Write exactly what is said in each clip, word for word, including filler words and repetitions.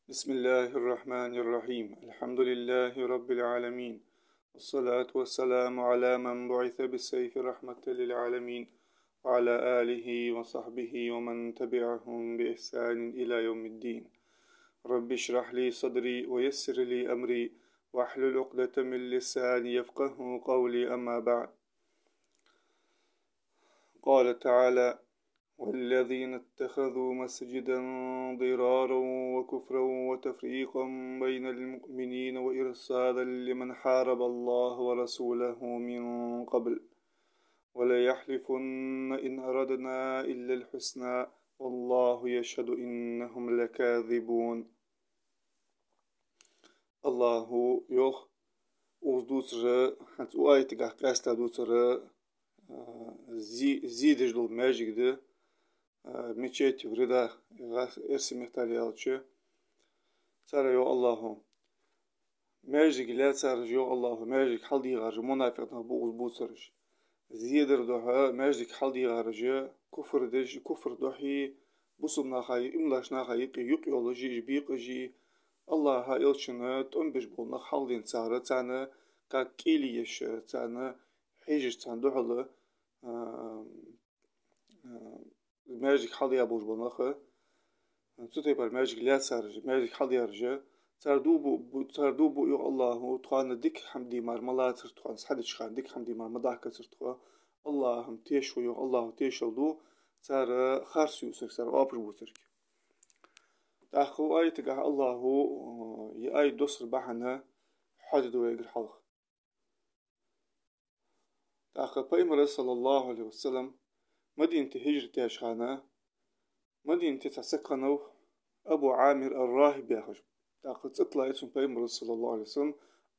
بسم الله الرحمن الرحيم. الحمد لله رب العالمين. والصلاة والسلام على من بعث بالسيف رحمة للعالمين، وعلى آله وصحبه ومن تبعهم بإحسان إلى يوم الدين. رب اشرح لي صدري ويسر لي أمري واحلل عقدة من لساني يفقهوا قولي. أما بعد. قال تعالى: والذين اتخذوا مسجدا ضرارا وكفرا وتفريقا بين المؤمنين وإرصادا لمن حارب الله ورسوله من قبل وليحلفن إن أردنا إلا الحسنى والله يشهد إنهم لكاذبون. Аллахӏо йоах, укхаза дувцар, хӀанз укх аятагахь къаьстта дувцар, а, зе, зе деш дола маьждиг да, а, мечеть в рядах, гӀа-, эрсий меттала аьлча. Царех йоах Аллахӏо. Маьждиг лаьцараш, йоах Аллахӏо, маьждиг хьалдийгӀараш мунафикъ нах ба укхаза бувцараш. Зе дара духьа маьждиг хьалдийгӀараш куфр деш, куфр духьа, бусалба наха, иман долча наха юкъе юкъ йолаш, уж бекъаш, Аллахӏа, элчанна тӀом беш бола нах хьалденцара, царна как кӀийле еш, царна хьежаш, царна духьала, а, а, маьждиг хьалъяь болаш бола нах, цу тайпара маьждиг лаьцараш, маьждиг хьалъяьраш, цар дув бу, бу, цар дув бу, йоах Аллахӏо, тхона дика хӀама де мара ма лацар, тхона схьадеча хана дика хӀама де мара ма дахкацар тхо. Аллахӏ-м теш ва, йоах, Аллахӏо тешал ду цар харц ювцарга, цар оапаш бувцарга. ТӀаккха укх аятагахь Аллахӏо, э, ер аят доссара бахьан хьоадергда вайгара хьалха. ТӀаккха Пайхамар, саллаллахӏу Ӏалайхӏи ва саллам, Мадинате хӀижрат даьча хана, Мадинате цхьа саг хиннав, Абу Ӏамир ар-РахӀиб яхаш. ТӀаккха цӀи тиллай цунна Пайхамара, саллаллахӏу Ӏалайхӏи ва саллам,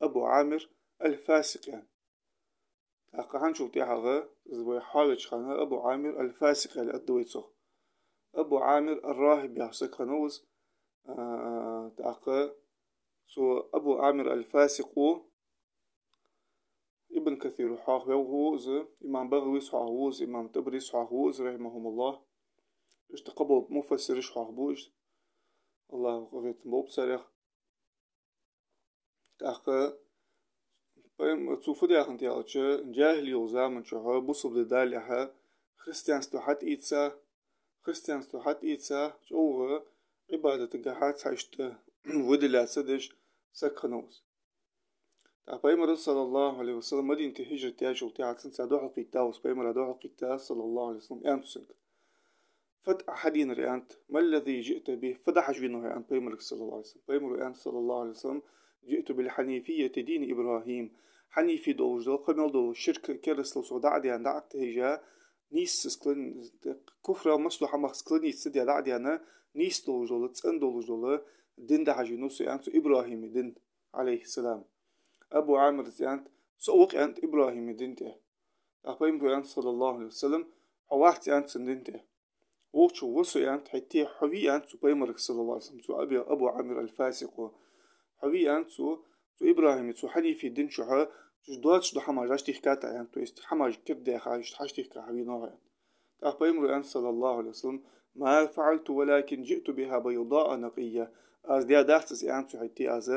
Абу Ӏамир аль-Фасикъ аьнна. ТӀаккха хӀанзчул тӀехьагӀа, из вай хьоавеча хана, Абу Ӏамир аль-Фасикъ аьле аргда вай цох. Абу Ӏамир ар-РахӀиб яхаш саг хиннав из, а, тӀаккха цу Абу Ӏамир аль-Фасикъо, Ибн Касира хьоахаваьв из, имам БагӀавис хьоахаву из, имам ТӀабарис хьоахаву из, рахьимахӀумуллахӀ. Иштта кхыбола муфассираша хьоахабу из. Аллахӏо къахетам болба царех. ТӀаккха пайм-, цо фу даь хиннад аьлча, джахӀилий йолча заман чухь, бусалба ди далехьа, христианство хьатӀаийца, христианство хьатӀаийца, чӀоагӀа Ӏибадатагахьа цхьа иштта выделяться деш саг хиннав из. ТӀаккха Пайхамара, саллаллахӀу Ӏалайхӏи ва саллам, Мадинате хӀижрат даьчул тӀехьагӀа цунца духьалкхийтта из, Пайхамара духьалкхийтта, саллаллахӀу Ӏалайхӏи ва саллам, аьннад цунга: «Фу да Ӏа хьаденар?» — аьннад. «ما الذي جئت به؟» Фу да хьажа венав хьо, аьннад Пайхамарга, саллаллахӀу Ӏалайхӏи ва саллам. Пайхамаро аьннад, саллаллахӀу Ӏалайхӏи ва саллам: «جئت بالحنيفية دين إبراهيم». Хьанифи долаш дола, кхы мел долаш ширк, керастал сох дӀа а даьнна, дӀа а тӀехьежа, нийсса склон-, куфра, массадолча хӀамах склониться даь, дӀа а даьнна, нийсса долаш дола, цӀена долаш дола дин да хьажа венав со, аьннад цо, ИбрахӀима дин, Ӏалайхӏи ссалам. Абу Ӏамира аьннад: «Со ва-кх, — аьннад, — ИбрахӀима дина тӀа». ТӀаккха Пайхамаро аьннад, саллаллахӀу Ӏалайхӏи ва саллам: «Хьо вац, — аьннад, — цун дина тӀа». Вокхо ва со, аьннад, хӀаьта хьо вий, аьннад цо Пайхамарга, саллаллахӀу Ӏалайхӏи ва саллам, цу Аби-, Абу Ӏамир аль-Фасикъо. Хьо вий, аьннад цо, цу ИбрахӀима, цу хьанифи дина чухь, цу чу доацаш дола хӀамаш дӀатӀатехка, аьннад, то есть хӀамаш кердадаьха, иштта хьатӀатехка хьо венав хьо, аьннад. ТӀаккха Пайхамаро аьннад, саллаллахӀу Ӏалайхӏи ва саллам: «ما فعلت ولكن جئت بها بيضاء نقية». Аз даь дац из, аьннад цо, хӀаьта аз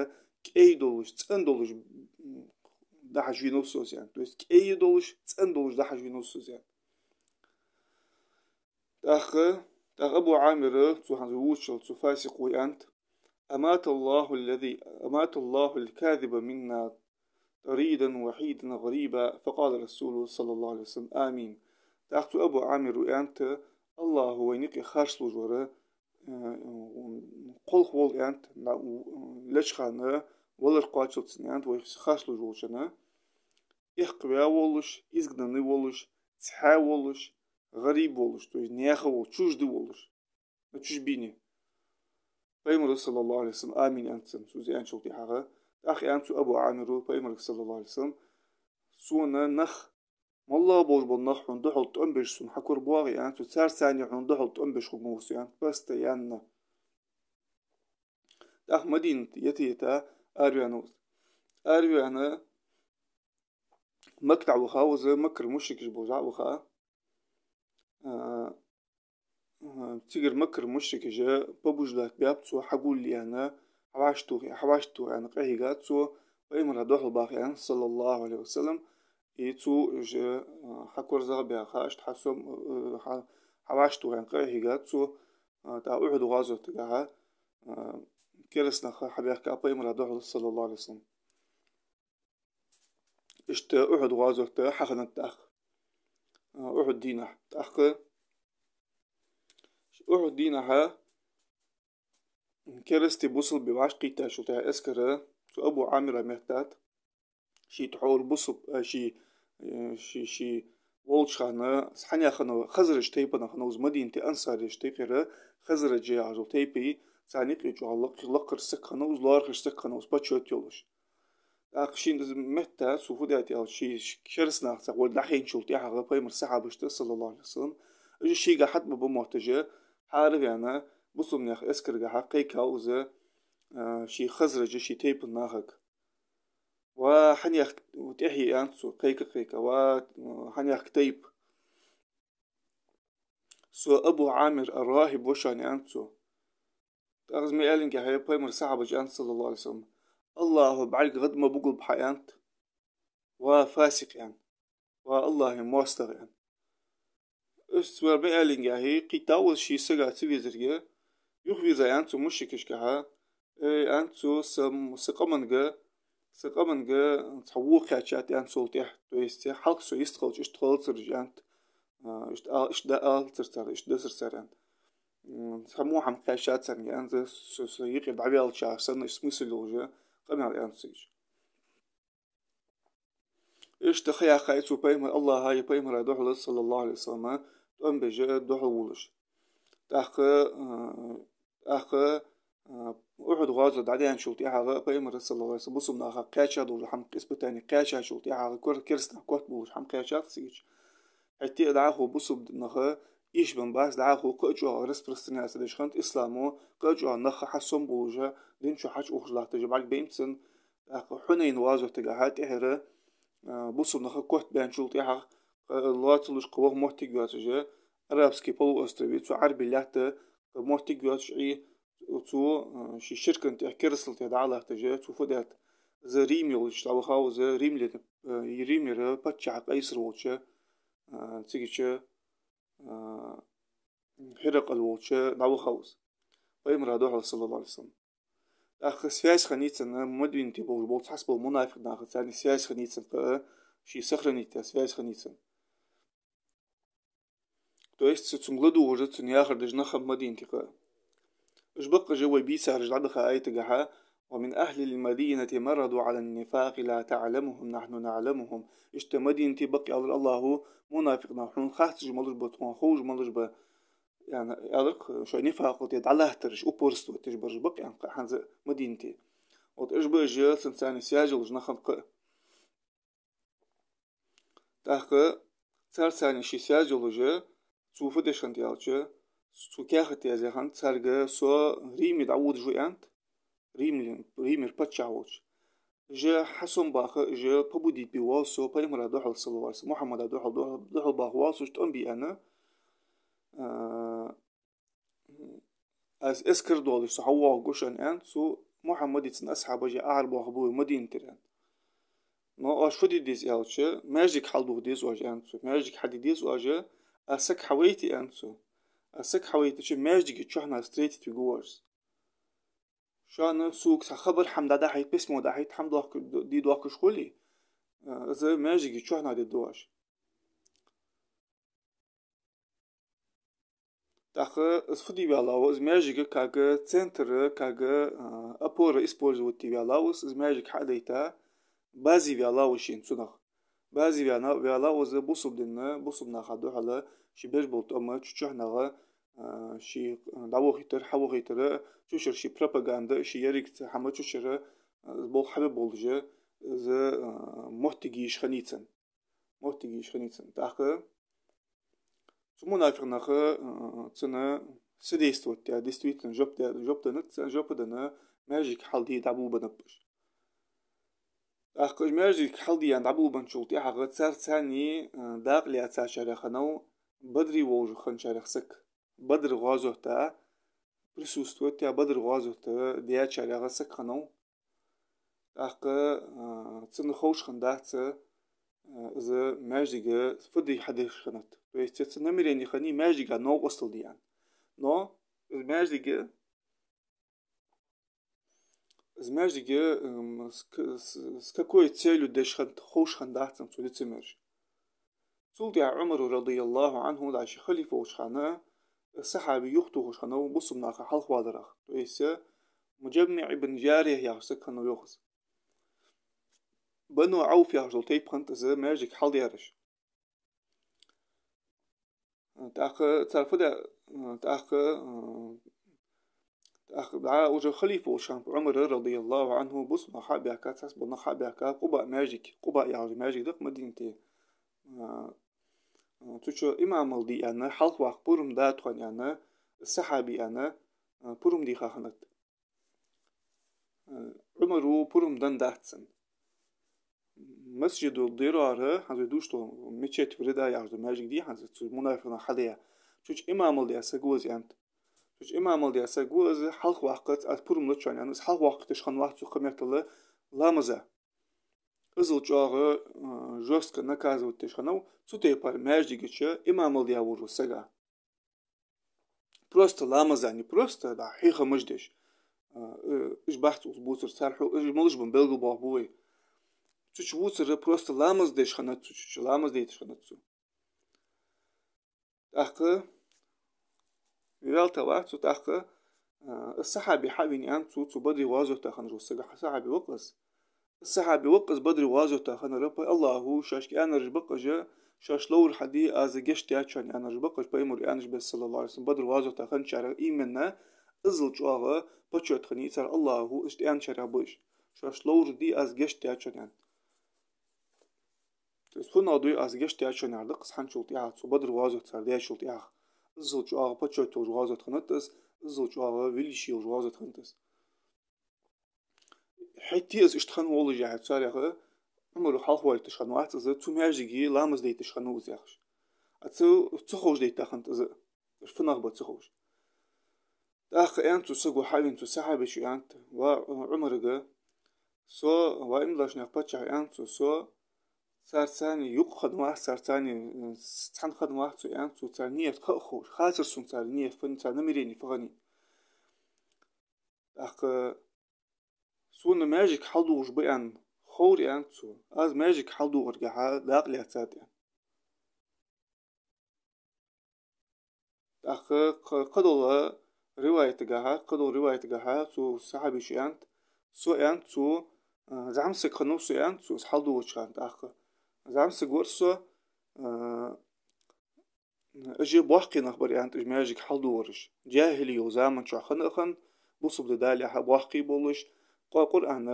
кӀай долаш, цӀена долаш дӀахьажа венав со из, аьннад. То есть кӀай долаш, цӀена долаш дӀахьажа венав со из, аьннад. ТӀаккха, тӀаккха Абу Ӏамира, цу хӀанз вувцачул цу фасикъо аьннад: «أمات الله الذي، أمات الله الكاذب منا طريدا وحيدا غريبا، فقال رسول صلى الله عليه وسلم: آمين». ТӀаккха цу Абу Ӏамира аьннад: «Аллахӏо вайна юкъе харцлуш вар, э, кхолхаволва, — аьннад, — лечкъана валар кхоачалца, — аьннад, — вайх харцлуш волчунна, эккхаваь волаш, изгнанный волаш, цхьаь волаш, гӀариб волаш, то есть наьха волаш, чуждый волаш». На чужбине. Пайхамаро, саллаллахӀу Ӏалайхӏи ва саллам, амин аьннад цунна, цо из аьнначул тӀехьагӀа. ТӀаккха аьннад цу Абу Ӏамира Пайхамарга, саллаллахӀу Ӏалайхӏи ва саллам: «Сона нах, моллагӀа болаш бола нах хьона духьал тӀом беш сона хьакорабоагӀий, — аьннад цо, — царца цхьана хьона духьал тӀом беш хургва со, — аьннад, — постоянно». ТӀаккха Мадинате йита-йита араваьннав из. Араваьнна Макка дӀавахав из, Маккара мушрикаш болча дӀавахав. А, а, цигара Маккара мушрикаша побуждать баьб цо, хьагулле аьнна, хьавӀашагӀтоха, хьавӀашагӀтоха аьнна, къахьийгад цо, пайхамара духьал баха аьнна, саллаллахӀу Ӏалайхи ва саллам, и цо уж, а, хьакорзагӀбаьха, иштта хьасом-, а, хьа-, хьавӀашагӀтоха аьнна, къахьийгад цо, а, тӀаккха Ухьуд гӀазотагахьа, а, кераста нах хьабаьхкаб пайхамара духьал, саллаллахӀу Ӏалайхи ва саллам. Иштта Ухьуд гӀазот хьахиннад тӀаккха. А, Ухьуд дийнахьа. ТӀаккха Ухьуд дийнахьа керастеи бусалбеи вӀашагӀкхийттачул тӀехьагӀа эскар цу Абу Ӏамира меттад. Ший тхьовра бусалб-, а, ший, э, ший, ший волча хана, хьанех хиннав, Хазрадж тайпанах хиннав из Мадинате, ансарий тайпа яр, Хазрадж яхаш йола тайпай, царна юкъе чӀоагӀа лакх-, лакхара саг хиннав из, лоархӀаш саг хиннав из, почёт йолаш. ТӀаккха шийна из меттад, цо фу даьд аьлча, ший кераста нах цхьа гӀолла дӀахайначул тӀехьагӀа пайхамара сахьабашта, саллаллахӀу Ӏалайхи ва саллам, уж шийгахьа хьатӀабаба мотташ, хьараваьнна, бусалба наьха эскарагахьа кхайкав из, а, ший Хазраджа, ший тайпан нахага. Ва хьанех тӀехье, аьннад цо, кхайка-кхайка, ва, а, хьанех тайпа. Со Абу Ӏамир ар-РахӀиб ва шоана, аьннад цо. ТӀаккха из ма аьллинге, пайхамара сахьабаша аьннад, саллаллахӀу Ӏалайхи ва саллам: «АллахӀа бӀарга гӀадма бугулба хьа», аьннад. «Ва фасикъ», аьнна. «Ва АллахӀа моастагӀа», аьнна. Иштта цар ма аьллинге, кхийттав из ший сага, цу везарга, юхавийрза аьннад цо мушрикашкахьа: «Эй, — аьннад цо, — са, са къаманга, са къаманга цхьа во кхаьчад, — аьннад, — сол тӀехьа, то есть хьалха со йистхилча иштта хилацар уж, — аьннад, — а, иштта ал-, иштта да алацар цар, иштта дацар цар, — аьннад. — М, цхьа во хӀама кхаьчад царна, — аьннад, — со, со юкъера дӀаваьлча санна, смысл йолаш къамаьл», — аьннад цо. Иштта ха яьккхай цо пайхамар-, АллахӀа а пайхамара духьала, саллаллахӀу Ӏалайхи ва саллам, тӀом беш духьал волаш. ТӀаккха, а, тӀаккха, а, Ухьуд гӀазот дӀадаьнначул тӀехьагӀа пайхамара, саллаллахӀу Ӏалайхи ва саллам, бусалба наха кхаьча долча хӀамах, испытани кхаьчачул тӀехьагӀа, кор-, кераста нах котбувлаш хӀама кхаьчад цигача. ХӀаьта а дӀахо бусалба нах ийшабенна бац, дӀахо кхы а чӀоагӀа распространяться деш хиннад ислам, кхы а чӀоагӀа нах хьасомабувлаш, дин чу хьачуухаш латташ бӀаргабайнаб царна. ТӀаккха Хьунайн гӀазотагахьа тӀехьара, а, бусалба нах котбаьнначул тӀехьагӀа, а, лоацалуш кхы ваха моттиг йоацаш, Арабский полуострове, цу Ӏарбий лаьтта кхы моттиг йоацаш Ӏи, цо, а, ший ширка тӀа, керастал тӀа дӀа а латташ, цо фу даьд, из Рим йолча дӀавахав из, Римле-, а, Римера паччахьа къайсар волча, а, цигача, а, Хьиракъал волча дӀавахав из. Пайхамара духьала, саллаллахӀу Ӏалайхи ва саллам. ТӀаккха связь хиннай цун Мадинате болаш бола цхьабола мунафикъ наха, царца связь хиннай цун, кхы а ший сохранить яь связь хиннай цун. То есть цунга ладувгӀаш, цунна яхар деш нах хиннаб Мадинате кхы а. Уж бакъ уж вай бийцараш дӀадаха аятагахьа: «ومن أهل المدينة مردوا على النفاق لا تعلمهم نحن نعلمهم». Иштта Мадинате бакъ, аьлар АллахӀа, мунафикъ нах, хьона хац уж малаш ба, тхона хов уж малаш ба, аьнна, аьлар-кх, шоай нифакъал тӀа дӀалаттараш, упорствовать деш бараш бакъ, аьнна, кхы а хӀанз Мадинате. Вот уж ба уж, цунца связь йолаш нах хиннаб кхы а. ТӀаккха царца ший связь йолаш, цо фу деш хиннад аьлча, цо каьхат язъяь хиннад царга: «Со Риме дӀаводаш ва», — аьннад, Римле-, Римера паччахь волча. Уж хьасомабаха, уж победить бе воал со, пайхамара духьала, саллаллахӀу Ӏалайхи ва саллам, Мухьаммада духьала, духьала, духьала баха воал со, уж тӀом бе аьнна, а, аз эскар долаш со хьавоагӀаргва шоана, аьннад цо, Мухьаммади цун асхьабаша арабоахаргба вай Мадинатера, аьннад. Но оаш фу де деза аьлча, маьждиг хьалдуха деза оаш, аьннад цо. Маьждиг хьаде деза оаш, а саг хьавайта, аьннад цо. А саг хьавайтача, маьждига чухьнахьа встретить вергва оаш. Шоана сога цхьа хабар, хӀама дӀадахьийта, письмо дахьийта, хӀама доахка-, де доахкаш хуле, а, из маьждига чухьнахьа дергда оаш. ТӀаккха из фу де ваьлла ва, из маьждиг как центр, как, а, опора использовать де ваьлла ва из, из маьждиг хьа а дайта, базе ваьлла ва шийна цунах. Базе ваьнна, ваьлла ва из бусалба дина, бусалба наха духьала ший беш бола тӀом чу-чухьнахьа, а, ший дӀавохийтар, хьавохийтар, чу шера ший пропаганда, ший еррига цхьа хӀама чу шера, а, болх хьабе болаш, из, а, моттиг йиш хиннай цун. Моттиг йиш хиннай цун. ТӀаккха цу мунафикъ наха, а, цунна содействовать даь, действительно, жоп даь, жоп деннад царна, жоп а денна, маьждиг хьалде дӀаболабеннаб уж. ТӀаккха уж маьждиг хьалде дӀаболабенначул тӀехьагӀа царца, а, дакъа лаьцачарех хиннав Бадре волаш хинначарех саг. Бадр гӀазота присутствовать, е Бадр гӀазот даьчарех саг хиннав. ТӀаккха, а, цунна ховш хиннадац, а, из маьждиг фу де хьадеш хиннад. То есть, цун намерение хиннай маьждига новкъостал де аьнна. Но из маьждиг, из маьждиг, м, с к-, с-, с какой целью деш хиннад ховш хиннадац цунна, цу лицемерша. Цул тӀехьагӀа Ӏумара, радияллахӀу Ӏанху, дӀа ше халифа волча хана, сахьаби юхатохаш хиннав бусалба наха хьалхаваларах. То есть, Муджаммиъ ибн Джарих яхаш саг хиннав йоах из. Бану Ӏавф яхаш дола тайпа хиннад из маьждиг хьалдаьраш. ТӀаккха цар фу даьд, тӀаккха, тӀаккха дӀа уже халифа волча хана Ӏумара, радияллахӀу Ӏанху, бусалба нах хьа а баьхка, цхьацца бола нах хьа а баьхка, Къуба маьждиг, Къуба яхаш маьждиг да-кх Мадинате. А, а, цу чу имамал де аьнна, хьалхаваккха пурам да тхона аьнна, сахьаби аьнна, а, пурам дийха хиннад. А, Ӏумара пурам деннадац цунна. Масджиду Дирар, хӀанз вай дувцаш дола мечеть Врида яхаш дола маьждиг дий хӀанз, цу мунафикъ наха хьадаь. Цу чу имамал даь саг ва из аьннад. Цу чу имамал даь саг ва из, хьалхаваккхац аз пурам лу тхона аьнна, из хьалхаваккха теш хиннавац цу кхыметтел ламаза. Иззал чӀоагӀа, а, жёстко наказывать деш хиннав цу тайпара маьждига чу имамал даь волча сага. Просто ламаза, не просто, дӀа, хьехамаш деш. А, э, уж бац цу чу бувцар, цар хьу-, уж малаш ба белгалбоахаргба вай. Цу чу вувцар просто ламаз деш хиннад цо, цу чу ламаз дайташ хиннад цо. ТӀаккха виралта вац цо, тӀаккха, а, сахьаби хьавена аьннад цо, цу Бадри гӀазота хиннавар саг, сахьаби ва-кх из. Сахьаби ва-кх из Бадри гӀазота хиннар, пай-, АллахӀа шоашка аьннараш ба-кх уж, шоаш ловр хьаде, аз гешт даьд шоана аьннараш ба-кх уж, пайхамара аьннача беса, саллаллахӀу Ӏалайхи ва саллам, Бадр гӀазота хинначарех именно иззал чӀоагӀа почёт хиннай цар, АллахӀа иштта аьнначарех ба уж. Шоаш ловр де, аз гешт даьд шоана аьнна. То есть фуннагӀа дой аз гешт даьд шоана аьнна да-кх из, хӀанзчул тӀехьагӀа, цу Бадр гӀазот цар даьчул тӀехьагӀа. Иззал чӀоагӀа почёт йолаш гӀазот хиннад из, иззал чӀоагӀа величие йолаш гӀазот хиннад из. ХӀаьта а из иштта хинна воллашехь, царех Ӏумара хьалхавойташ хиннавац из, цу маьждиге ламаз дайташ хиннав из яхаш. А цу, цу ховш дайта хиннад из, фуннагӀа ба ца ховш. ТӀаккха аьннад цу саго, хьавена цу сахьабечо аьннад, ва Ӏумарага: «Со, ва иман долча наьха паччахь, — аьннад цо, — со царцани юкъе хиннавац, царцани, э, цхьана хиннавац со, — аьннад цо, — цар нийят ха а ховш, хацар сона цар нийят фу, цар намерение фу хиннай. ТӀаккха сона маьждиг хьалдугӀаш ба аьнна ховра, — аьннад цо, — аз маьждиг хьалдугӀаргахьа дакъа лаьцад», — аьнна. ТӀаккха кх-, кхыдолча риваятагахьа, кхыдолча риваятагахьа цу сахьабечо аьннад: «Со, — аьннад цо, — а, зӀамсаг хиннав со, — аьннад цо, — из хьалдугӀача хана тӀаккха. ЗӀамсаг вар со, а, уж боккхий нах бар, — аьннад, — уж маьждиг хьалдугӀараш. ДжахӀилий йолча заман чухь хинна а хинна, бусалба ди далехьа боккхий болаш, Къу-, Къуръан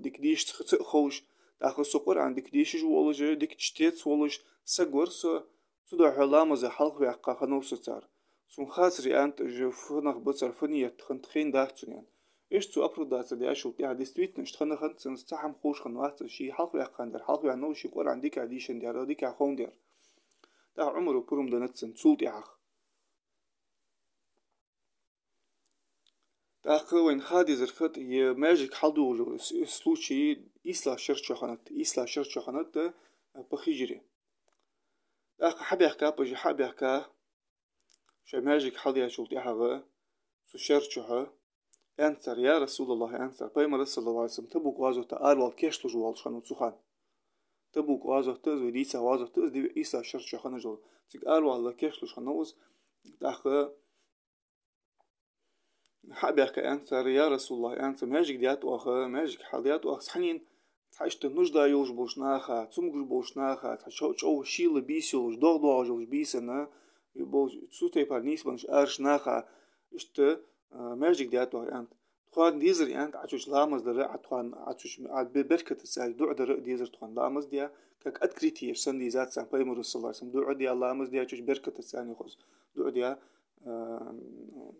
дика дешаш ца а ховш, тӀаккха со Къуръан дика дешаш волаш, дика чтец волаш саг вар со, цудухьа ламаза хьалхаваьккха хиннав со цар. Сона хацар, — аьннад, — уж фу нах ба, цар фу нийят хиннад, хайнадац сона», — аьнна. Иштта цо оправдаться даьчул тӀехьагӀа, действительно, иштта хинна хиннад цунна, цхьа хӀама ховш хиннавац из, ше хьалхаваьккха хиннадар, хьалхаваьннав, ше Къуръан дика дийшандаь, дика ховндаь. ТӀаккха Ӏумара пурам деннад цунна цул тӀехьагӀа. ТӀаккха вайна ха дезар фуд, е маьждиг хьалдугӀаш с-, случай ийслагӀча шера чу хиннад, ийслагӀча шера чу хиннад, э, по хиджре. ТӀаккха хьабаьхкаб уж, хьабаьхка, шоай маьждиг хьалдаьчул тӀехьагӀа цу шера чухьа, аьннад цар: «Я РасулаллахӀ, — аьннад цар, — Пайхамар, саллаллахӀу Ӏалайхи ва саллам, Табук гӀазота аравала кийчлуш волаш хиннав цу хана». Табук гӀазот да из, вай дийца гӀазот да из, див-, ийслагӀча шера чу хиннаш дола. Цига аравала кийчлуш хиннав из, тӀаккха хьабаьхка, аьннад цар: «Я РасулаллахӀ, — аьннад цар, — маьждиг даьд оаха, маьждиг хьалдаьд оаха, цхьаннена цхьа иштта нужда йолаш болча наха, цамогаш болча наха, цхьа чӀо-, чӀоагӀа шийла бийса йолаш, догӀа доагӀаш йолча бийсанна, болча, цу тайпара нийсбеннача арача наха иштта, а, маьждиг даьд оаха, — аьннад. — Тхона дезар, — аьннад, — Ӏа цу чу ламаз дар а, Ӏа тхона, Ӏа цу чу, Ӏа бе-, беркатаца, Ӏа дуӀа дар а дезар тхона, ламаз де, как открытие санна дезад царна, Пайхамара, саллаллахӀу Ӏалайхи ва саллам, дуӀа де, ламаз де, цу чу беркатаца царна хоза дуӀа де, а,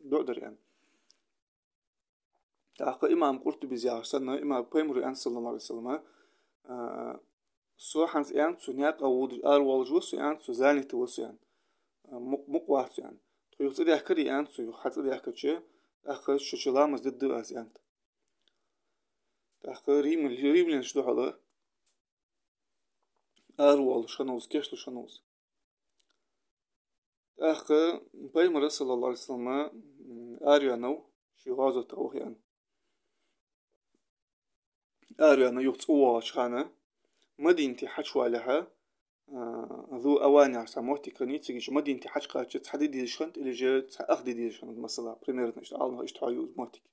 дуӀа дар», — аьнна. ТӀаккха имам Къуртубис яхаш санна, имам, Пайхамара аьннад, саллаллахӀу Ӏалайхи ва саллам, а, со хӀанз, аьннад цо, наькъа водаш, аравоалаш ва со, аьннад цо, занятый ва со, аьннад, а, мукъ-, мукъа вац со, аьннад. Тхо юха цӀадаьхкар, аьннад цо, юха хьацӀадаьхкача, тӀаккха шуча ламаз дергда аз, аьннад. ТӀаккха рим-, римлянашта духьала аравоалаш хиннав из, кийчлуш хиннав из. ТӀаккха Пайхамар, саллаллахӀу ӀалайхӀи ва саллам, м, араваьннав, ший гӀазота ваха аьнна. Араваьннав юха цӀавоагӀача хана, Мадинате хьачувалехьа, а, Зу Аван яхаш цхьа моттиг хиннай, цига Мадинате хьачукхаьчача цхьа ди дезаш хиннад, или же цхьа ах ди дезаш хиннад, масала, примерно, иштта Ӏаламнаха иштта хьоахаю из моттиг.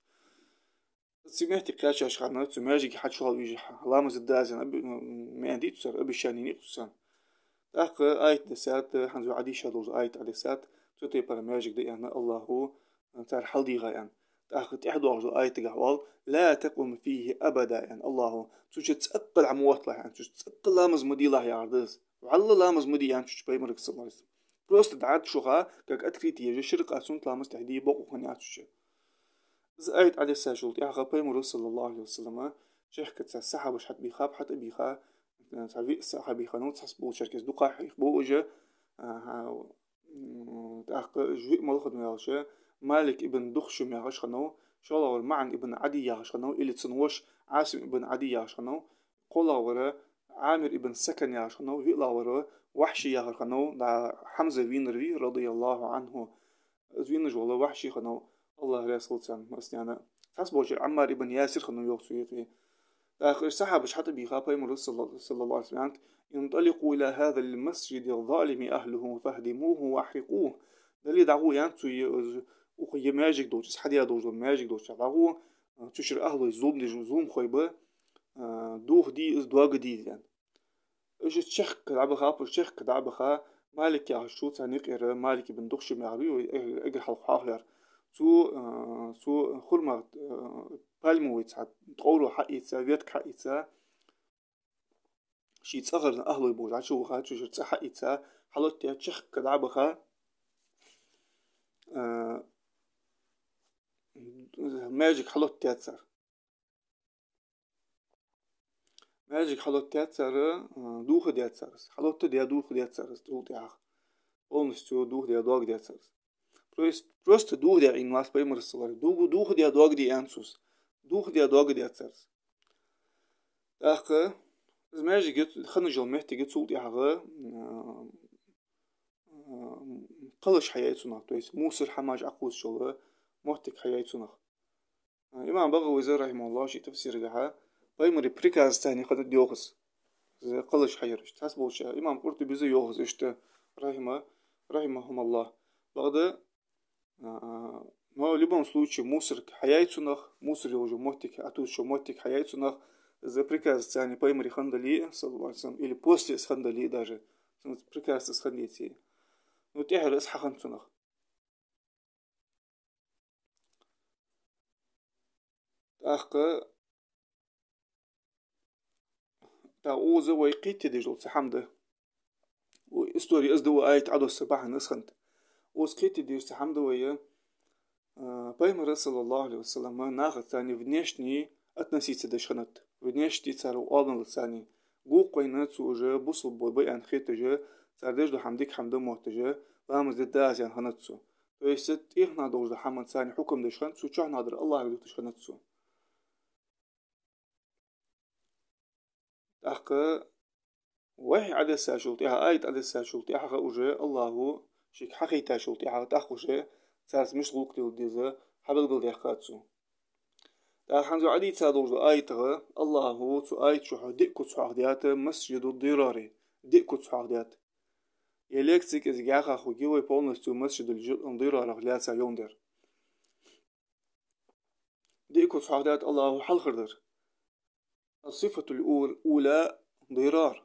Цу метте кхаьчача хана, цу маьждиге хьачувала везаш, ламаз дергда аз аьнна, оби-, м, маӀан дийцар, обещани йий цо царна. ТӀаккха аят дессад, хӀанз вай Ӏодийша долча аят Ӏодессад, цу тайпара маьждиг да аьнна, АллахӀа цар хьалдийгӀа аьнна. ТӀаккха тӀехьа доагӀаш дола аятагахьа оал: «لا تقم فيه أبدا», аьнна, АллахӀа цу чу цӀаккха дӀа ма отталахь аьнна, цу чу цӀаккха ламаз ма делахь яхар да из. ВӀалла ламаз ма де аьннад цу чу Пайхамарга, саллаллахӀу ӀалайхӀи ва саллам. Просто дӀа шуха, как открытие ежа, ши ракаӀат суннат ламаз тӀехьа де бокъо хиннаяц цу чу. Из аят Ӏодессачул тӀехьагӀа Пайхамаро, саллаллахӀу ӀалайхӀи ва саллам, чехка цхьа сахьабаш хьатӀабийхаб, хьатӀабийха, цхьа виъ сахьаби хиннав, цхьаболчар кӀезига дукхагӀа хьийхабу уж, а, м, тӀаккха уж виъ малав аьлча, Малик ибн Духшум яхаш хиннав, шоллагӀвар МаӀан ибн Ӏадий яхаш хиннав, или цун воша Ӏасим ибн Ӏадий яхаш хиннав, кхоалагӀвар Ӏамир ибн Сакан яхаш хиннав, виълагӀвар Вахьши яхар хиннав, да Хьамза вийнар вий, радияллахӀу ӀанхӀу. Из вийнаш вола Вахьши хиннав, АллахӀ раьза хилва царна массанена. Цхьаболчар Ӏаммар ибн Ясир хиннав йоах цу юкъе. ТӀаккха уж сахьабаш хьатӀабийха Пайхамаро, салла-, саллаллахӀу ӀалайхӀи ва саллам, аьннад: «انطلقوا إلى هذا المسجد الظالم أهله فاهدموه وأحرقوه». Дале дӀагӀо, аьннад цо, е-, укх е маьждиг долча, из хьадаь долаш дола маьждиг долча дӀагӀо, цу чура ахӀлой зулам деш, зуламхой ба, а, дохаде из, доагаде из, аьнна. Уж чехка дӀабахаб, уж чехка дӀабаха, Малик яхачо царна юкъера, Малик ибн Духшум яхар вий, вай эггара хьалха хьоахаваьр. Цо, а, цо хурма, а, пальмовый цхьа ткъовро хьаийца, ветка хьаийца, ший цӀагӀара ахӀлой болаш дӀачуваха, цу чура цӀа хьаийца, хьалоттадаь чехка дӀабаха, а, маьждиг хьалоттадаьд цар. Маьждиг хьалоттадаьд цар, а, дохадаьд цар из. Хьалоттадаь, дохадаьд цар из цул тӀехьагӀа. Полностью дохадаь, доагадаьд цар из. Просто, просто дохадаь Ӏийнавац Пайхамара, саллаллахӀу ӀалайхӀи ва саллам. Дохаде, дохаде, доагаде аьннад цо из. Дохаде, доагадаьд цар из. ТӀаккха из маьждиг я ц-, хинна йола моттиг я цул тӀехьагӀа, а, а, кхалаш хьаяьй цунах, то есть мусор хӀамаш Ӏокхувсаш йола моттиг хьаяьй цунах. Имам БагӀавис, рахьимахӀуллахӀ, ший тафсирагахьа Пайхамара приказаца хиннад йоах из, из кхалаш хьаяр иштта. Цхьаболча имам КъуртӀубис йоах из иштта, рахьима-, рахьимахӀумуллахӀ. Бакъда, а, но в любом случае мусор хьаяьй цунах, мусор йолаш йола моттиг, Ӏотувсаш йола моттиг хьаяьй цунах, из приказаца Пайхамара хиннадале, саллаллахӀу ӀалайхӀи ва саллам, или после из хиннадале даже, приказаца из хиннадеце. Ну, тӀехьара из хьахиннад цунах. ТӀаккха, тӀаккха укхаза вай кхетаде дезаш дола цхьа хӀама да. Укх истори из да, укх аят Ӏодесса бахьан из хиннад. Укхаза кхетаде дезаш цхьа хӀама да вай, а, Пайхамар, саллаллахӀу ӀалайхӀи ва саллам, нахаца внешне относиться деш хиннад. Внешне цар оамалаца. Гукъойна цо уж бусалба ба аьнна хеташ, цар деш дола хӀама дика хӀама да мотташ, ламаз дергда аз аьнна хиннад цо. То есть тӀехьа долаш дола хӀамаца хьукам деш хиннад цо, чухьнахьара АллахӀага дувцаш хиннад цо. ТӀаккха вахьи Ӏодессачул тӀехьагӀа, аят Ӏодессачул тӀехьагӀа уже АллахӀа шийга хьахайтачул тӀехьагӀа тӀаккха уже царца мишта гӀулакх леладе деза хьабелгалдаьккхад цо. ТӀаккха хӀанз Ӏодийца долаш дола аятагахьа АллахӀа цу аята чухьа диъ куц хьоахадаьд مسجد الضرار. Диъ куц хьоахадаьд. Ер лекци кӀезига яхаш хургья вай полностью مسجد الضرار-ах лаьца йоландаь. Диъ куц хьоахадаьд АллахӀа хьалхардар. الصفة الأو-، الأولى ضرار.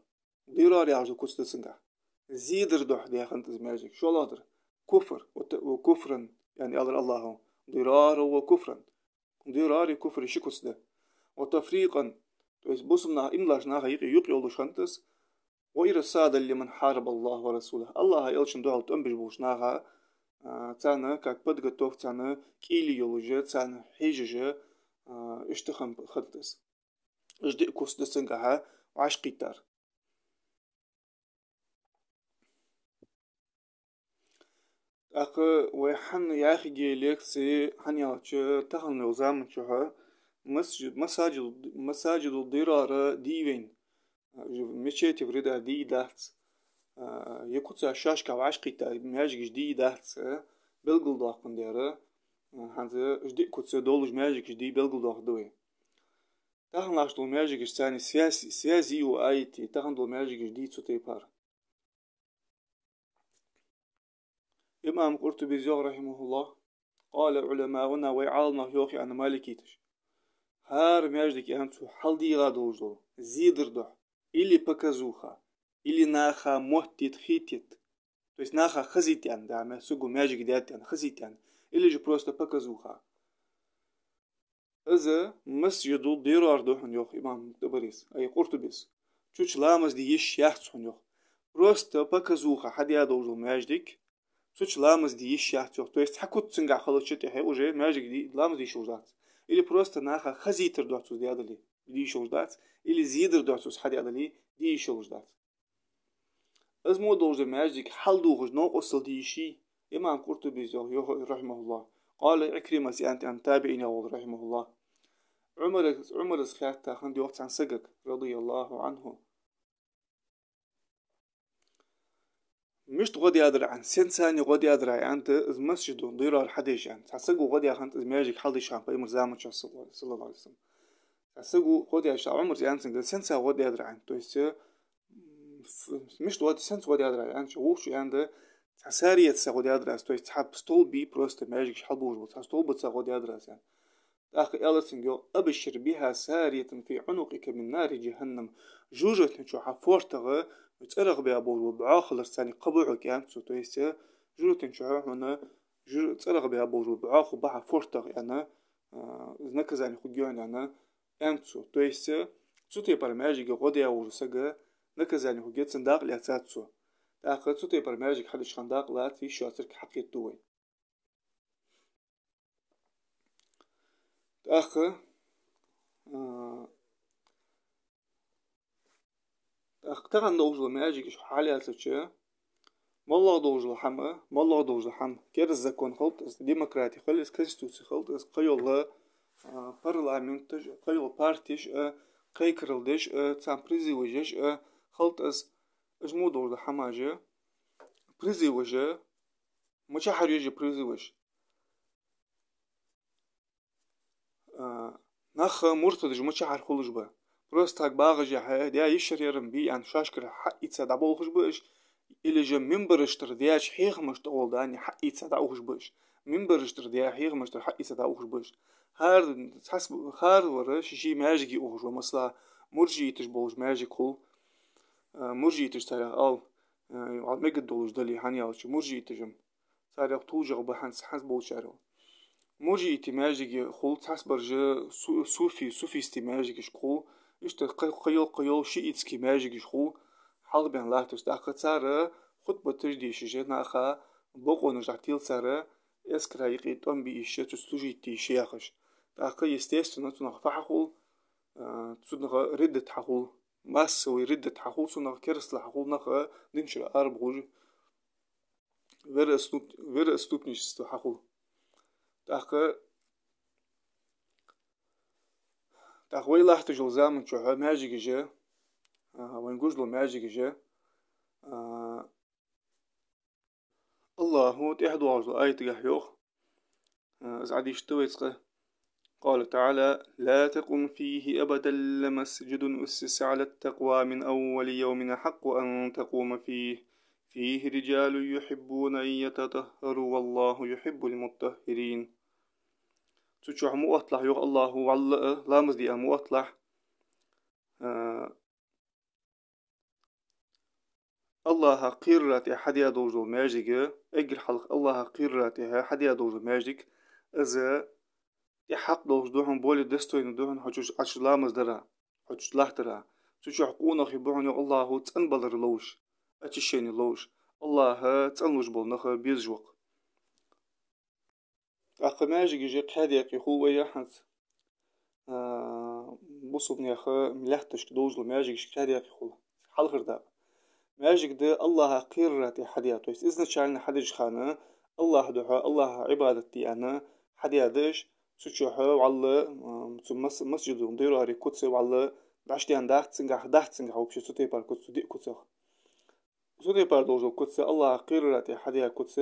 Дирар яхаш дола куц да цунгахьа. Зе дар духьа даь хиннад из маьждиг. ШоллагӀдар куфр, вот, وكفرا, яъни аьлар АллахӀа: ضرارا وكفرا. Дирар и куфр ши куц да. وتفريقا, то есть бусалба нах, иман долча наха юкъе юкъ йолаш хиннад из. وإرصادا لمن حارب الله ورسوله. АллахӀа, элчанна духьал тӀом беш болча наха, а, царна как подготовка, царна кӀийле йолаш, царна хьежаш, а, иштта хиннад из. Уж диъ куц да цунгахьа вӀашагӀкхийттар. ТӀаккха вай хьанна яхиге лекци, хьанна аьлча, тахан йолча заман чухь масаджид-, масаджид-, масаджидул дирара дийвен, мечетий вреда дий дац, е куца шашка вӀашкхийтта маьждигаш дий дац, белгалдоаккхаш дар, хӀанз уж диъ куца долаш маьждигаш дий белгалдоаккхаш да вай. Тахан лаш дола маьждигаш царна связь, связь ю аятий, тахан дола маьждигаш дий цу тайпара. Имам Къуртубис йоах, рахьимахуллахӀ: «قال علماؤنا», вай Ӏаламнаха йоах, аьнна, маликиташа. ХӀара маьждиг, аьнна, цу хьалдийгӀа долаш дола зидар духьа, или показуха, или наха моттийта, хийтийта. То есть наха хазийта, аьнна, да, ма-, сугу маьждиг даьд, аьнна, хазийта, аьнна. Или же просто показуха. Из масаджидул дирар да хьона, йоах имам ТӀабарис, ай, Къуртубис. Цу чу ламаз де йиш яц хьона, йоах. Просто показуха хьадаь долаш дола маьждиг, цу чу ламаз де йиш яц, йоах. То есть цхьа куц цунгахь хилча тӀехьа уже маьждиг де-, ламаз де йиш йолаш дац. Или просто наха хазийтар духьа цо из даь дале, де йиш йолаш дац. Или зидар духьа цо из хьадаь дале, де йиш йолаш дац. Из мо долаш да маьждиг хьалдувгӀаш новкъостал де йиш йий? Имам Къуртубис йоах, йоах, рахьимахуллахӀ. قال عكرمة, аьнна, аьнна, табиӀинех вола, рахьимахуллахӀ. Ӏумара-, Ӏумарас хаьттад хӀанз, йоах, цхьан сагага, радияллахӀу Ӏанху. Мишта гӀо даьдар Ӏа, сенца гӀо даьдар Ӏа, аьнна, из масаджидул дирар хьадеш, аьнна. Цхьа саго гӀо даь хиннад из маьждиг хьалдеш хана Пайхамара заман чухь, саллаллахӀу Ӏалайхи ва саллам. Цхьа саго гӀо даь, Ӏумарас аьннад цунга, сенца гӀо даьдар Ӏа, то есть, м, ф-, мишта гӀо, сенца гӀо даьдар Ӏа, аьнна, вокхо аьннад, цхьа сариятаца гӀо даьдар аз, то есть цхьа столб просто маьждигаш хьалбувгӀаш бола, цхьа столбаца гӀо даьдар аз, аьнна. ТӀаккха аьлар цунга, йоах: «أبشر بها سارية في عنقك من نار جهنم». Жожагӏатен чу хьа фоартах цӀерах баь болаш бола бӀоагӀа хиларца цхьана кхаъ ба хьога, аьннад цо, то есть жожагӏатен чу хьона жо-, цӀерах баь болаш бола бӀоагӀа ба хьа фоартах, аьнна, а, наказани хургья хьона, аьнна, аьннад цо. То есть цу тайпара маьждиге гӀо даь волча сага наказани хургья, цун дакъа лаьцад цо. ТӀаккха цу тайпара маьждиг хьадеш хана дакъа лаца йиш йоацилга хьакхетаду вай. ТӀаккха, а, тӀаккха тахан долаш дола маьждигаш хьалаьцача, моллагӀа долаш дола хӀама, моллагӀа долаш дола хӀама, кераста закон хилда из, демократи хилда из, конституци хилда из, кхыйола, а, парламенташ, кхыйола партеш а, кхайкарал деш а, царна призываш еш а хилда из, уж мо долаш дола хӀамаш, призываш, мичахьара еш я призываш? А, нах муртадаш мичахьара хулаш ба? Просто так багӀашехьа, даь йиш яр ер-м бий аьнна, шоашкара хьаийца дӀаболхаш ба уж, или же минбараш тӀара даьча хьехамашта тӀагӀолла даьнна хьаийца дӀаухаш ба уж? Минбараш тӀара даь хьехамашта тӀара хьаийца дӀаухаш ба уж? ХӀара цхьацца, хӀара вар ший-ший маьждиге ухаш ва, масала, муржииташ болаш маьждиг хул, а, муржииташ царех ала, а, вӀалла мегаргдолаш дале, хӀана аьлча муржииташ-м царех тулжагӀа ба хӀанз, хӀанз болчарех. Муржиитий маьждиге хул цхьацца бараш су-, суфи-, суфистий маьждигаш хул, иштта кхы-, кхыйола-кхыйола шиитский маьждигаш хул, хьалхабаьнна латташ. ТӀаккха цар хутбаташ дешаш, наха бокъонаш дӀателаш цар, эскара юкъе тӀом бе йиш я, цу служить де йиш я яхаш. ТӀаккха, естественно, цунах фу хьахул, а, цунах риддат хьахул, массовый риддат хьахул, цунах керастал хьахул, нах дин чура арабовлаш, вероотступ-, вероотступничество хьахул. ТӀаккха, тӀаккха вай латташ йолча заман чухь маьждигаш, а, вайна гуш дола маьждигаш, а, АллахӀа тӀехьа доагӀаш долча аятагахь йоах, а, из Ӏадийшад вай цкъа. قال تعالى: «لا تقم فيه أبدا لمسجد أسس على التقوى من أول يوم أحق أن تقوم فيه، فيه رجال يحبون أن يتطهروا والله يحب المطهرين». Цу чухь ма отталахь, йоах АллахӀа, вӀалла а ламаз де а ма отталахь. А, АллахӀах кхерара тӀа хьадаь долаш дола маьждиг, эггара хьалха АллахӀах кхерара тӀа хьадаь долаш дола маьждиг, из тӀехьакх долаш да хьона, более достойно да хьона хьо цу чу Ӏочу ламаз дара, хьо цу чу латтара. Цу чухь къонахий ба хьона, йоах АллахӀа, цӀенбалар ловш, очищение ловш. АллахӀ цӀенлуш бола нах безаш ва-кх. ТӀаккха маьждигаш кхаь даькъе хул вай хӀанз, а, бусалба наьха лаьтташка долаш дола маьждигаш кхаь даькъе хул. Хьалхара дакъа. Маьждиг да АллахӀах кхерара тӀа хьадаь, то есть изначально хьадеча хана АллахӀа духьа, АллахӀа Ӏибадат де аьнна, хьадаьд уж, цу чухьа вӀалла, м, цу мас-, масджиду дирари куц вӀалла дӀаштен дац цунгахь, дац цунгахь вообще цу тайпара куц, цу диъ куцах. Цу тайпара долаш дола куц, АллахӀа кхерара тӀа хьадаь куц,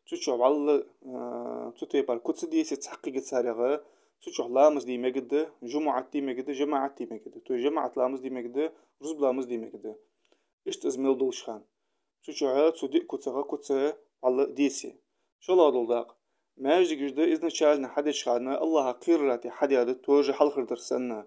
цу чухьа вӀалла, а, цу тайпара куц деце цхьаккхега царех, цу чухьа ламаз де мегаргда, жумӀат де мегаргда, жамаӀат де мегаргда. То есть жамаӀат ламаз де мегаргда, рузба ламаз де мегаргда. Иштта из мел долча хана. Цу чухьа, цу диъ куцах куц вӀалла деце. ШоллагӀа дола дакъа. Маьждигаш да изначально хьадеча хана АллахӀа кхерара тӀа хьадаьд, тоже хьалхардар санна.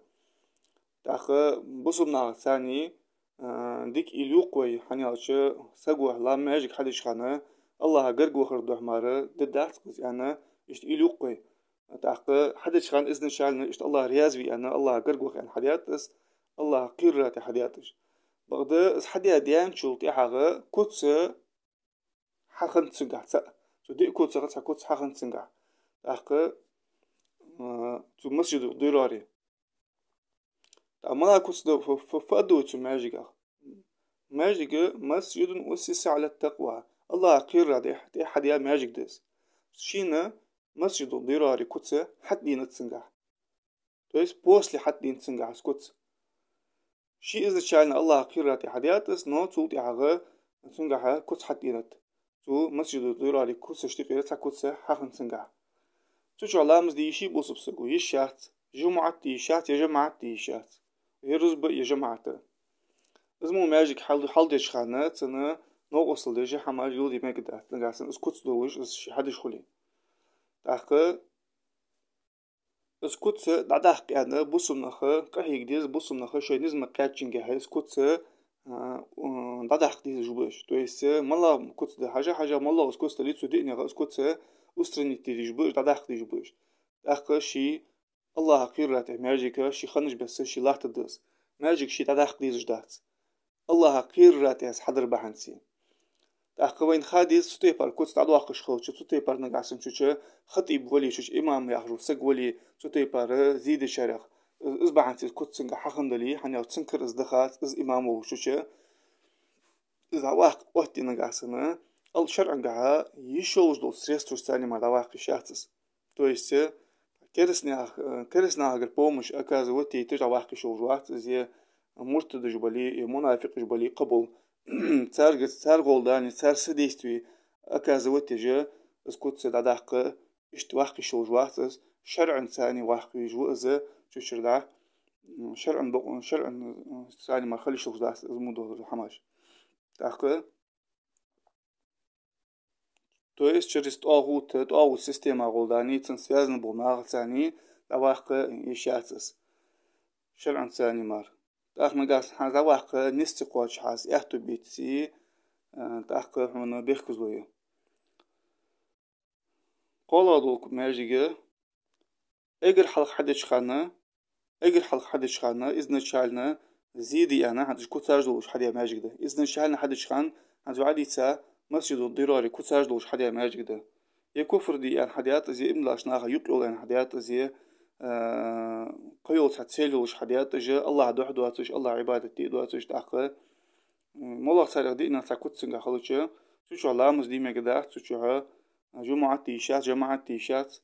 ТӀаккха бусалба наха царна, а, дика уйла йоаккх вай, хӀана аьлча саго ла маьждиг хьадеча хана АллахӀа гарга вахар духьа мара де дац-кх из аьнна, иштта уйла йоаккх вай. ТӀаккха хьадеча хана изначально иштта АллахӀ раьза ве аьнна, АллахӀа гарга ваха аьнна хьадаьд из, АллахӀа кхерара тӀа хьадаьд из. Бакъда из хьадаь даьнначул тӀехьагӀа куц хьахиннад цунгахь цаӀ. Цу диъ куцах цхьа куц хьахиннад цунгахь. ТӀаккха, а, цу масджиду дирари. ТӀаккха мала куц да, фу, фу, фу да цу маьждигах? Маьждиг масджидун уссиса Ӏала ттакъва. АллахӀа кхерара тӀа, тӀа хьадаь маьждиг да из. Шийна масджиду дирари куц хьатӀаденад цунгахь. То есть после хьатӀаденад цунгахь из куц. Ше изначально АллахӀа кхерара тӀа хьадаьд из, но цул тӀехьагӀа цунгахь куц хьатӀаденад. Цу масджиду дирари куцашта юкъера цхьа куц хьахиннад цунгахь. Цу чухьа ламаз де йиш йий бусалба саго? Йиш яц. ЖумӀат де йиш яц, е жамаӀат де йиш яц. Е рузба, е жамаӀат. Из мо маьждиг хьал-, хьалдеча хана цунна новкъостал деш хӀамаш йоле мегаргдац, нагахьа санна из куц долаш, из ше хьадеш хуле. ТӀаккха из куц дӀадаккха аьнна, бусалба нах къахьега деза, бусалба нах шоай низ ма кхаьччингехьа из куц, а, м, дӀадаккха дезаш ба уж. То есть, э, моллагӀа куц да хьажа, хьажа, моллагӀа из куц дале, цу диънех из куц устранить де дезаш ба уж, дӀадаккха дезаш ба уж. ТӀаккха ше АллахӀа кхерара тӀа маьждиг ше хиннача беса ше латтаргда из. Маьждиг ше дӀадаккха дезаш дац. АллахӀа кхерара тӀа из хьадар бахьанца. ТӀаккха вайна ха деза, цу тайпара куц дӀадоаккхаш хилча, цу тайпара нагахьа санна цу чу хатӀиб вале, цу чу имам яхаш вола саг вале, цу тайпара зе дечарех, из бахьанца из куц цунгахь хьахинна дале, хӀана аьлча цун кара из дахац, из имам волаш цу чу. Из дӀаваккха оттаде нагахьа санна, ал шарӀагахьа йиш йолаш дола средстваш царна мара дӀаваккха йиш яц из. То есть, э, керастнех-, э, керастнахагара помощь оказывать де йиш йолаш дӀаваккха йиш йолаш вац из, е муртадаш бале, е мунафикъаш бале, кхыбола. Царга, цар гӀолла дале, цар содействие оказывать деш, из куц дӀадаккха, иштта ваккха йиш йолаш вац из, шарӀан царна ваккха везаш ва из, цу чура дӀа, м, шарӀан бокъо-, шарӀан, м, царна мара хила йиш йолаш дац из мо дола хӀамаш. ТӀаккха То есть через тӀагӀут, тӀагӀут система гӀолла дале, цунца связан бола нахаца царна дӀаваккха йиш яц из. ШарӀан царна мара. ТӀаккха нагахьа санна хьа дӀаваккха низ ца кхоачаш хьа из аьттув беце, а, тӀаккха хьона бехказло я. КхоалагӀа дола маьждиг, эггара хьалха хьадеча хана, эггара хьалха хьадеча хана, изначально зе де аьнна, хӀанз куцаш долаш хьадаь маьждиг да. Изначально хьадеча хана, хӀанз вай дийца, масджиду дирари куцаш долаш хьадаь маьждиг да. Е куфр де аьнна хьадаьд из, е иман долча наха юкъ йолла аьнна хьадаьд из, е, а, кхыйола цхьа цель йолаш хьадаьд из, АллахӀа духьа доацаш, АллахӀа Ӏибадат де доацаш, тӀаккха, м, моллагӀа царех диъннех цхьа куц цунгахь хилча, цу чухьа ламаз де мегаргдац, цу чухьа жумӀат де йиш яц, жамаӀат де йиш яц,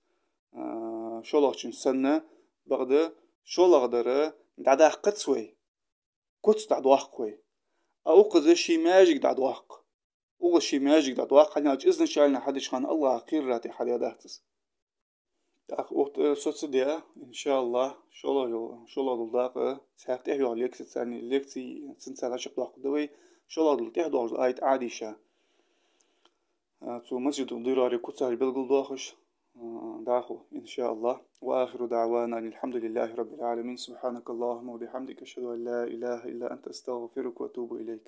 а, шоллагӀчун санна, бакъда шоллагӀдар дӀадаккхац вай, куц дӀадоаккх вай. А укхаза ший маьждиг дӀадоаккх. Укхаза ший маьждиг дӀадоаккх, хӀана аьлча изначально хьадеча хана АллахӀа кхерара тӀа хьадаь дац из. ТӀаккха укх тӀа со ца де, иншааллахӀ, шоллагӀа йола, шоллагӀа дола дакъа, цхьаькха тӀехьа йоагӀа лекци царна, лекци цунца дӀачакхдоаккхаргда вай, шоллагӀа дола тӀехьа доагӀаш дола аят Ӏадийша. А, цу масджиду дирари куцаш белгалдоахаш, а, дӀахо, иншааллахӀ. وآخر دعوانا أن الحمد لله رب العالمين. سبحانك اللهم وبحمدك، أشهد أن لا إله إلا أنت، أستغفرك وأتوب إليك.